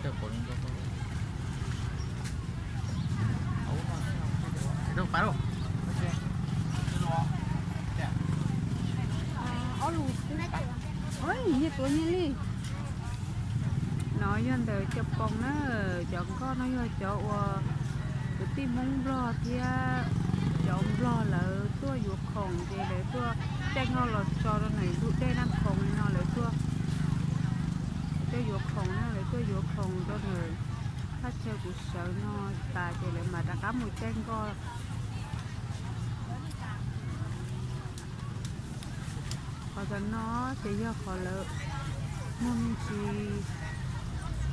Ob lus xwb. Nyias tuav nyias li. No yog ntawm Cau Poo na, cov nkoj no yog cov uas kwv tij Hmoob Nplog thiab cov Nplog lawv tuaj yuav khoom ces lawv tuaj caij nkoj los tso rau ntawm ntug dej Naj Khoom li no, lawv tuaj, tuaj yuav khoom na, lawv tuaj yuav khoom rau ntawm thaj chaw kuv sawv no tas ces lawv mam rov qab mus caij nkoj. Qhov tom no ces yog qhov lawv muag me ntsis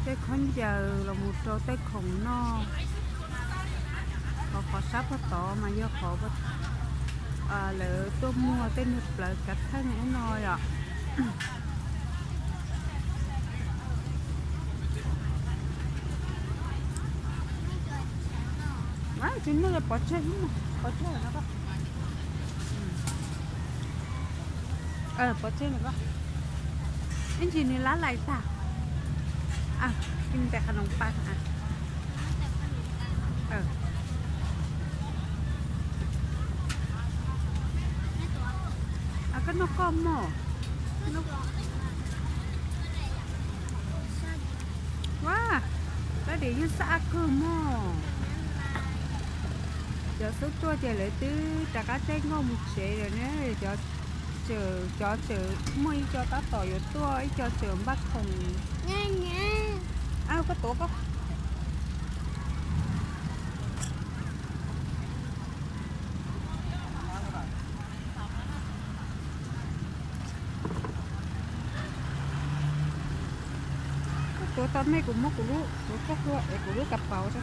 tej khaub ncaws los mus rau tej khoom noj. Qhov, qhov sab pag tod mas yog qhov lawv tuaj muag tej niag plawv kav theej ub no yom. Tsis muaj, pov tseg, pov tseg no. Pov tseg no. Ib ntsis nws lab lais tag. Ntawm qhov noom pa. Koj noj koj mog. Ua, koj dim yeej xab kawg mog. Cov xub tuaj ces lawv twb rov qab caij nkoj mus tsev lawm ne. Cov, cov tseem muaj ib co tab tom yuav tuaj, ib co tseem npaj khoom. Koj tuav koj. Koj tuav tau mej, kuv muab kuv lub, kuv koj hlua es kuv lub kas paus.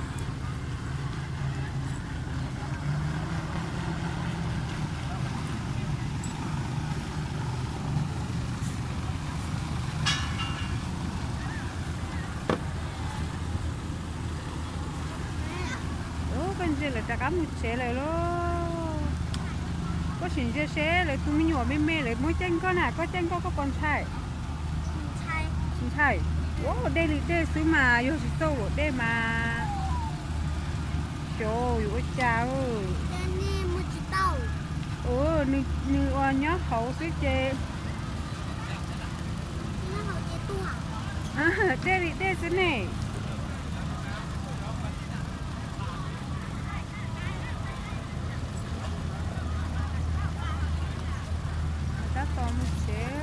Ub, koj ntsia lawv rov qab mus tsev lawm lauj. Koj sim ntsia seb lawv tus me nyuam me me lawv muab caij nkoj na, koj caij nkoj koj puas ntshai? Ntshai. Ua dej li dej xwb mas yog tsis txawj luam dej mas xyov yuav ua cas. Nws ua nyob hauv xwb ces dej li dej xwb ne. Tab tom mus tsev.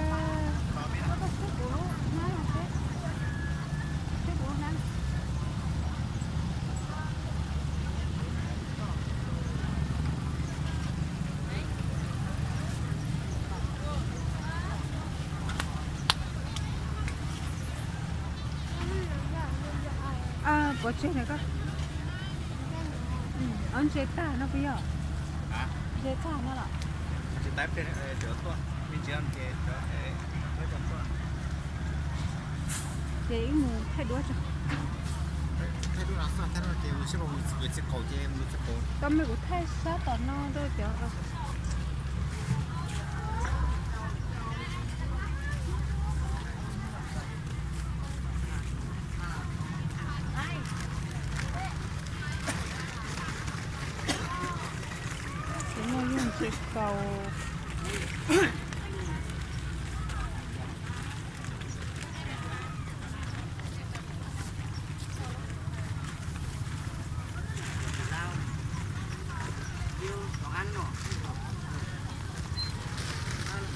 Puas tseg na koj? Ob ntses tag no puas yog? Ntses tag no los? Ces wb mus thaij duab tso. Tau me kuv thaij sab tom no rau cov. Ces muaj yog ntses kaus.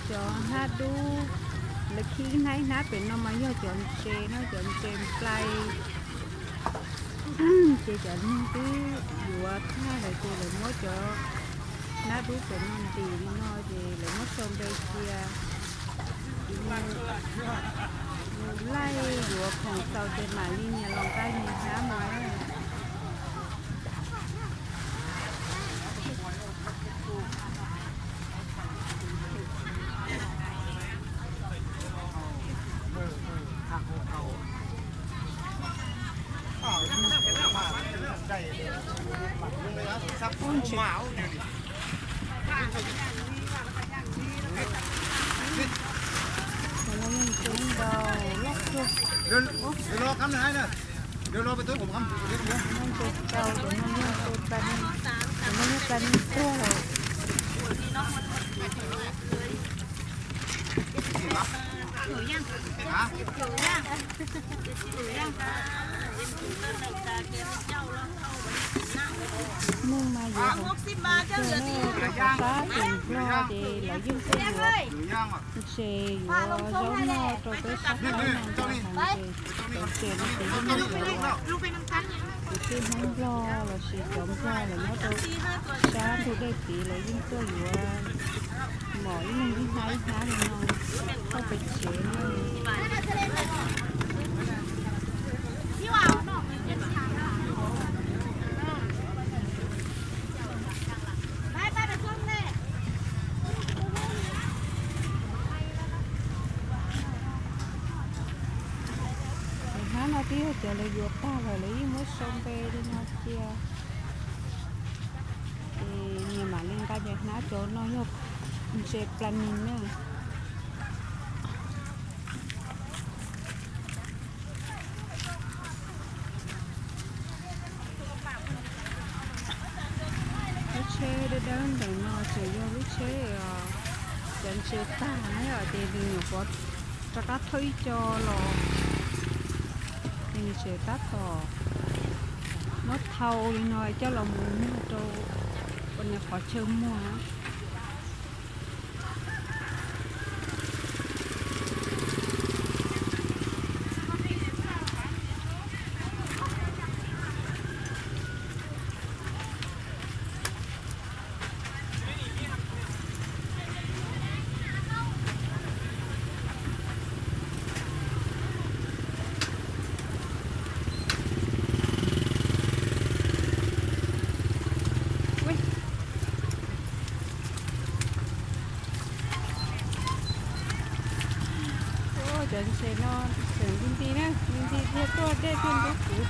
Cov hnab dub, lawv khi ib hnab ib hnab pem no mas yog cov ntses no, cov ntses nplai. Ces cov neeg twb yuav tag lawm ces lawv muab cov hnab dub cov no ntim li no ces lawv muab sau npe cia. Mus laij yuav khoom txaus ces mam li nyias los nqa nyias hnab mus. Ntses ntau loj kawg. Noj ntses tsau, cov no yog ntses pla, cov no yog pla nis tuag lawm. Neeg mas yuav hauv, rau qhov sab tim Nplog ces lawv yeej tuaj yuav ntses yuav zaub noj rau peb sab qaib no ntag, hauv ntses, cov ntses no ces yeej muaj cov kwv tij Hmoob Nplog lossis cov Nplog lawv nyob rau sab ntug dej tid lawv yeej tuaj yuav mov ib leeg ib hnab ib hnab li no coj pem tsev no. Cov hnab no twb yog cov lawv yuav tag lawm lawv yeej muab sau npe li no cia. Ces nyias mam li nqa cov hnab, cov no yog ntses pla nis na. Lub tsheb dawb dawb ntawm no tseem yog lub tsheb cov ntses tag na yom, ces nws nyuam qhuav rov qab thauj ib co los, ces nws tseem tab tom muab thau li no coj los mus muag rau ua nws qhov chaw muag. Cov ntses no tseem nti nti na, nti nti thiaj tuaj dej thiaj ntub kuv.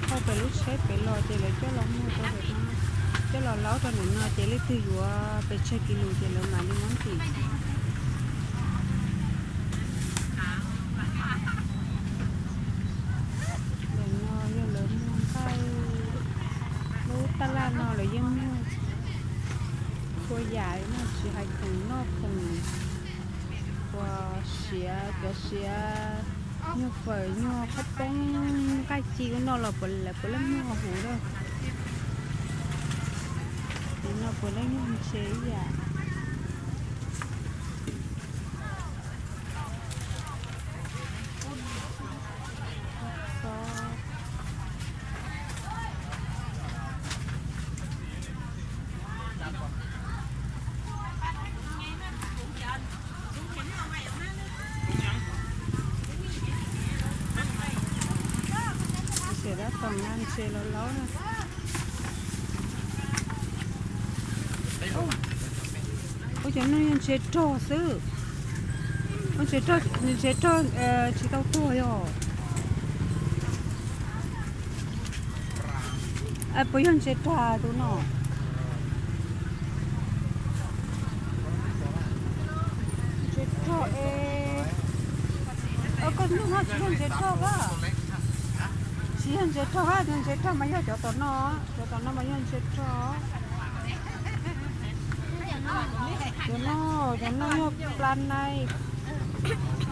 Thauj pem lub tsheb pem los ces lawv coj los muag rau pem no, coj los laub rau ntawm no ces leej twg yuav pes tsawg kis lus ces lawv mam li muab ntim. Ntawm no yog lawv muag nqaij, lub tab laj no lawv yeej muag txhua yam li no, tsis hais khoom noj khoom uas siav, cov siav, nyuag fawm, nyuag qhob poob, nqaij ci ua noj los puav leej muag huv lawm. Ces no puav leej yog ntses ib yam. Tseem tab tom nqa ntses los laub na. Ua cov no yog ntses rog xwb. Ua ntses rog, ntses rog tsis tau tuag yog. Puas yog ntses rog tus no? Ntses rog es, koj nug no tsis yog ntses rog a. Tsis yog ntses rog a, ntses rog mas yog cov tom no, cov tom no mas yog ntses rog. Cov no, cov no yog pla nai,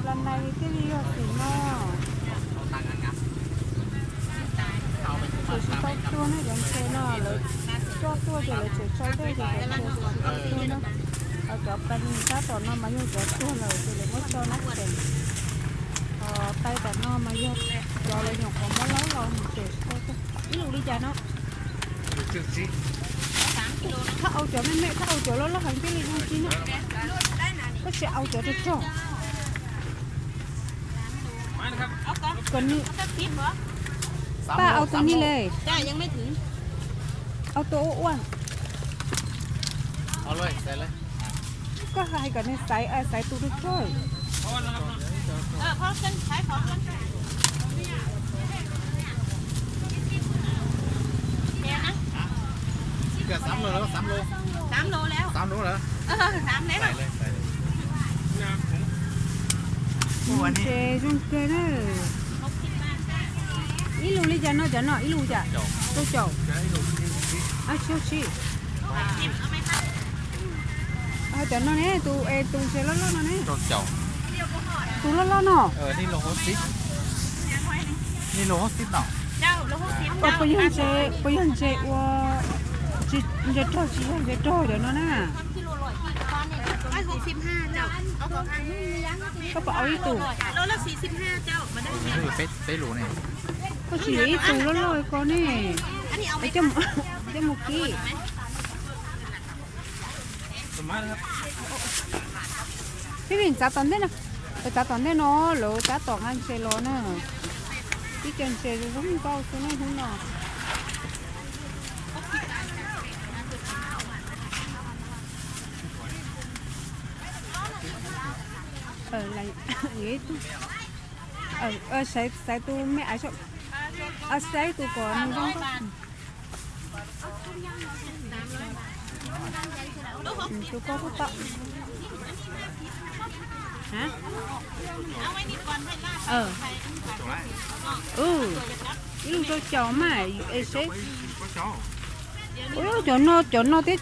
pla nai thiaj li yog tim no. Tseem tsis tau tuag ne, cov ntses no lawv coj tuaj ces lawv tseem tso tej ces cov ntses tseem tsis tau tuag na. Ho cov pla nai sab tom no mas yog cov tuag lawm ces lawv muab tso na ces. Ho taij tom no mas yog cov lawv nyuam qhuav muab laub los mus tseem tsis tau tuag. Ib lus li cas no? Thaj au cov me me, thaj au cov loj loj heev thiaj li zoo ci na. Koj tsis au cov rog rog. Kom nws, pab au tus ni le. Au tus ua ua. Koj hais kom nws xaiv, xaiv tus rau koj. Ntses zoo kawg na. Ib lus li cas no, cov no ib lus cas? Rau caum. Ib lus tsib. Cov no ne, tus es tus ntses loj loj no ne. Tus loj loj no. Puas yog ntses, puas yog ntses ua ntses rog tsis yog ntses rog cov no na? Koj puas au ib tug? Koj tsis yog ib tug loj loj ko ne. Coj mus kib. Peb txav tom ntej no, txav tom ntej no, lawv tab tom nqa ntses los na. Ib co ntses zoo nkauj xwb na hnub no. Xaiv tus me aiv, xaiv tus kom nws zoo nkauj. Tus koj kuj tau. Ib lus rau caum mas es seb. Ua cov no, cov no thiab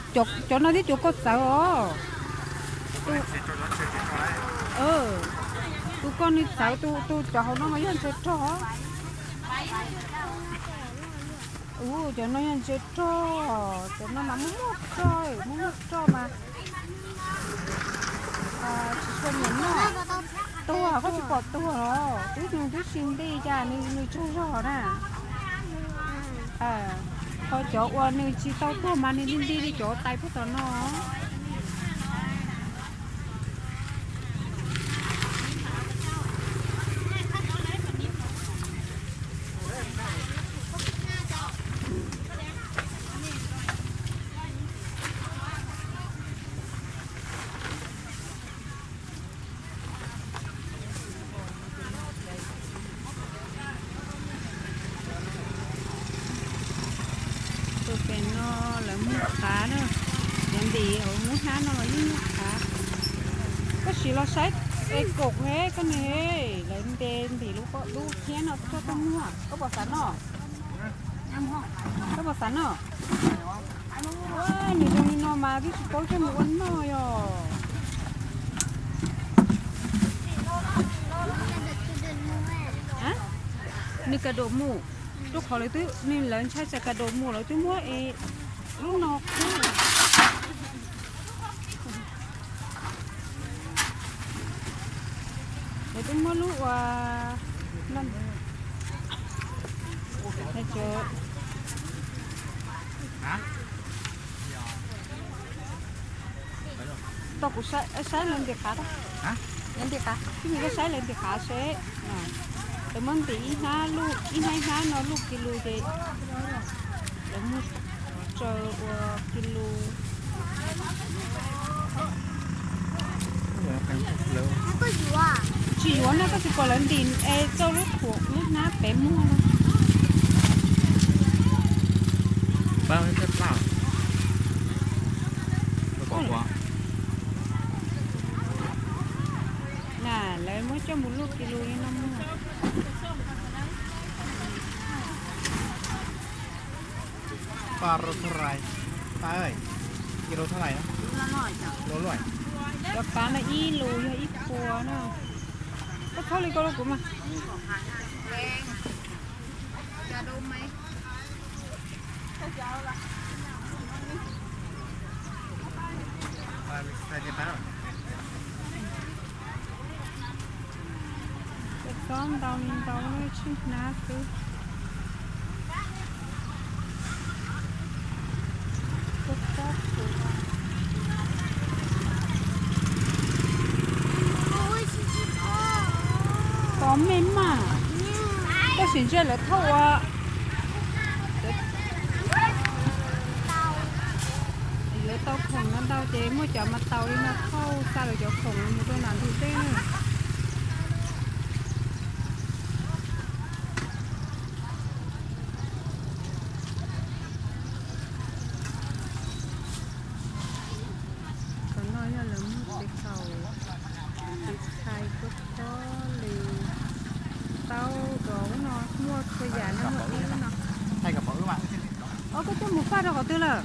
cov koj txawv os. Tus koj nws txawv, tus tus cov hauv no mas yog ntses rog. Ua cov no yog ntses rog, cov no mas muaj muaj rog, muaj muaj rog mas tsis tshua nyiam noj. Tuag, koj tsis pom tuag los twb, twb tsis nti cas nws tsaug zog na. Ho cov uas nws tsis tau tuag mas nws nti nti li cov tais puag tom no. Tus pem no lawv muag qav na, cov ntim hauv lub hnab no los yeej muag qav. Koj sim los saib es kaum he koj ne, lawv nte ntim lub, lub thiab no coj tuaj muag, koj puas xav noj? Koj puas xav noj? Nws zoo li no mas twb tsis paub coj mus ua noj yog. Nws kas dum mus, rau qhov lawv twb, nws lawv ntshai tsam kas dum mus lawv twb muab es lub no qub. Lawv twb muab lub uas Tau kuv saib lawv ntim qav, lawv ntim qav, ib yim koj saib lawv ntim qav seb. Lawv muab ntim ib hnab, ib hnab ib hnab no luj ki lus ces lawv muag tsaws ua ki lus. Tsis yuav no koj tsis pom lawv ntim es txoj lub thuam lub hnab pem muag no. Na, lawv muab coj mus luj ki lus li no muag. Pab rau txog rais, pab ơi, ki lus txog rais no. Cov qav no ib lus yog ib puas na. Koj txhob li koj rau kuv mas. Cov txob ntau li ntau, tsib hnab xwb. Tov me mas, koj sim ntsia lawv thauj ua, yuav tau Khoom no ntau ces muaj cov mas taus li no thauj xa lawv cov khoom mus rau nram ntug dej na. Qhov no yog lawv muag tes kaum, tes thais, kua pob, lws, taub, dov no muaj txhua yam no, muaj dib no. Os, koj coj mus faj rau qhov twg lawm?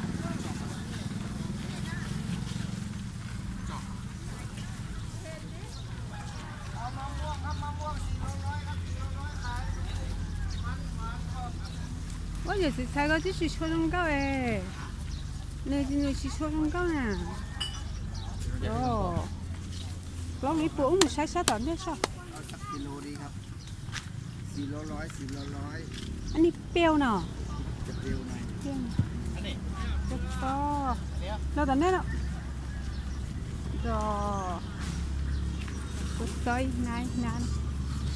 Ua yog txiv txhais ko twb tsis tshua zoo nkauj es, nws nws tsis tshua zoo nkauj na. Plaub los ib puas, wb mus saib sab tom ntej soj. Anij piau no. Los tom ntej no.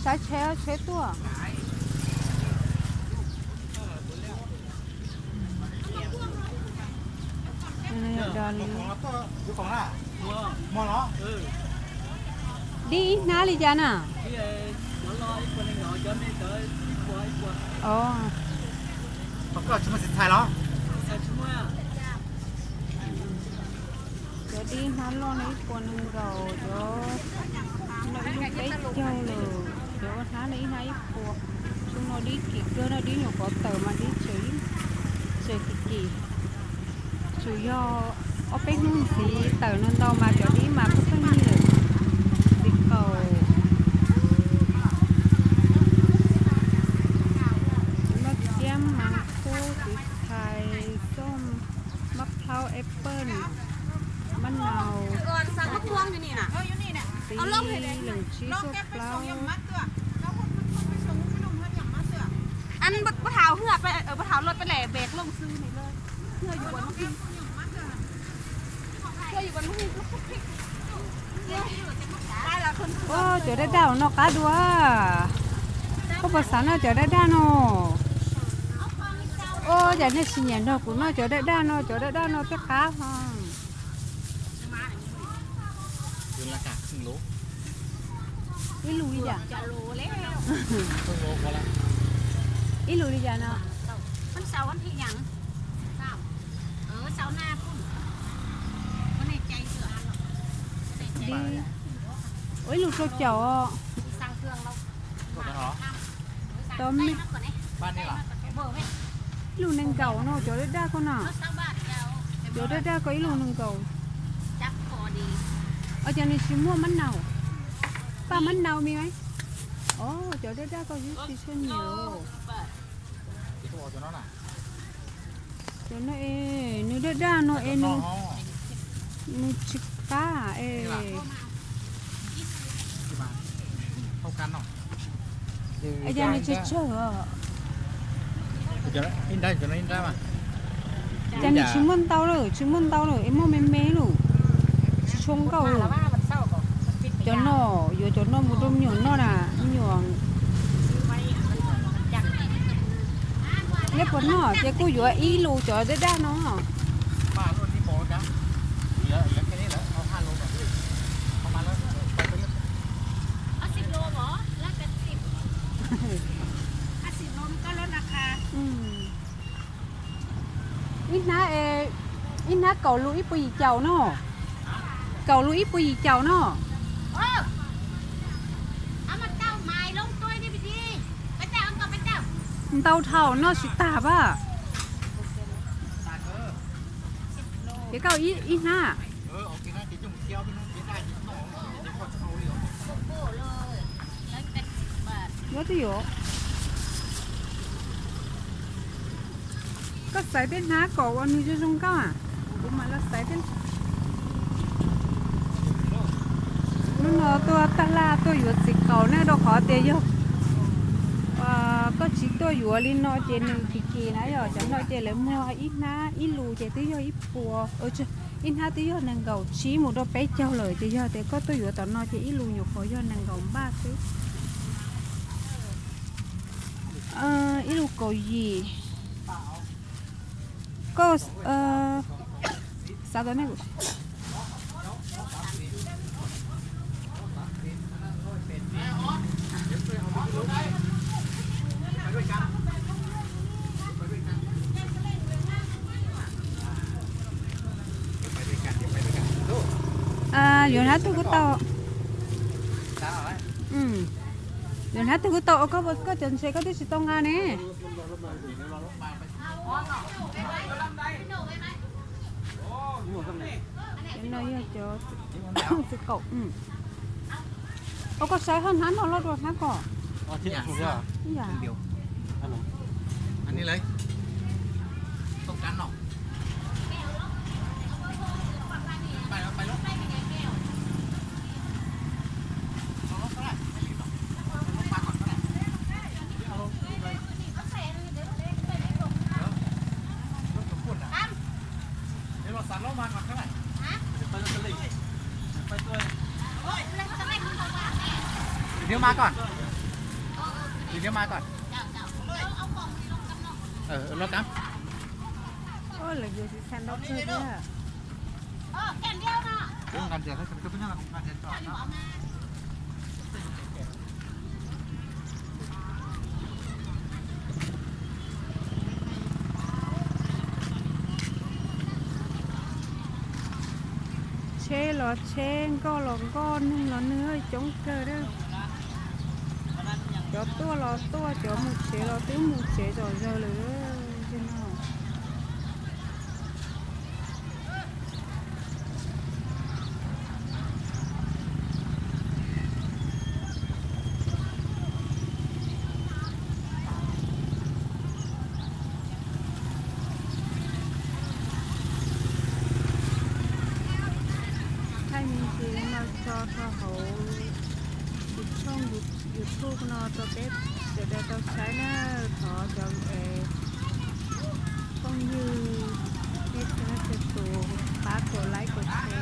Saib tsheb, tsheb tuaj. Dib ib hnab li cas na? Cov dib hnab loj no ib puas nees nkaum, cov no ib lub peb caug lawm, cov ua hnab no ib hnab ib puas. Xyoo no dib kim kawg no, dib nyuam qhuav tawm mas dib tseem, tseem kim kim. Tsuas yog ob peb hnub ntxiv tawm no ntau mas cov dib mas pheej pheej li lawm. Txiv qaum, noj tiab, mas kub, txiv txhais, xom, mab plhaub, apple, mab nau, txiv lees tsib, tuaj plaub. Ua, cov daj daj no qab dua. Koj puas xav noj cov daj daj no? Ua cas nej tsis nyiam nrog kuv noj cov daj daj no, cov daj daj no thiaj qab ho. Ib lus li cas? Ib lus li cas no? Ua ib lus rau caum. Ib lus nees nkaum no cov daj daj ko na. Cov daj daj ko ib lus nees nkaum. Ua cas nws tsis muaj mab nau? Paj mab nau me. Os, cov daj daj ko yus tsis tshua nyiam. Cov no es nws daj daj no es nws tsis qab es. Ua cas nws tsawg tsawg os? Cas nws tsis muaj ntau lawm, tsis muaj ntau lawm es muaj me me lawm, tsis tshua nkauj lawm. Cov no, yuav cov no mus rau me nyuam noj na, me nyuam. Yog puas noj ces kuj yuav ib lus cov daj daj no. Ib hnab, ib hnab kaum lus ib puas yim caum no. Kaum lus ib puas yim caum no. Ntau dhau noj tsis tag pab. Ces koj ib hnab. Yuav twb yuav. Koj xaiv tej hnab kom ua nws zoo zoo nkauj a. Kuv mam los xaiv tej. Hnub no tuaj tag laj tuaj yuav txiv qaum na, rau qhov tias yog koj tsis tuaj yuav li no ces nws kim kim na yom. Cov no ces lawv muag ib hnab ib lus ces twb yog ib puas, ib hnab twb yog nees nkaum tsib mus rau peb caug lawm, ces yog tias koj tuaj yuav tom no ces ib lus nyuam qhuav yog nees nkaum npaj xwb. Ib lus kaum yim. Koj Xav tau nej. Yuav hnab twg kuj tau. Yuav hnab twg kuj tau, koj, koj cov ntses koj twb tsis tau nqa ne. Cov no yog cov txiv qaum. Ua koj saib hab hnab no loj dua hnab ko. Review ma koj. Review ma koj. Lov kam. Lawv yuav siv txha ntau kawg thiab. Tsheb los tsheb, nkoj los nkoj, neeg los neeg coob kawg. Cov tuaj los tuaj, cov mus tsev los twb mus tsev zom zaws lawm no. Thaij me ntsis no tso rau hauv kuv tshooj YouTube no rau peb sawv daws tau saib na. Thov cov phooj ywg nej txhua leej txhua tus pab kom like kom share.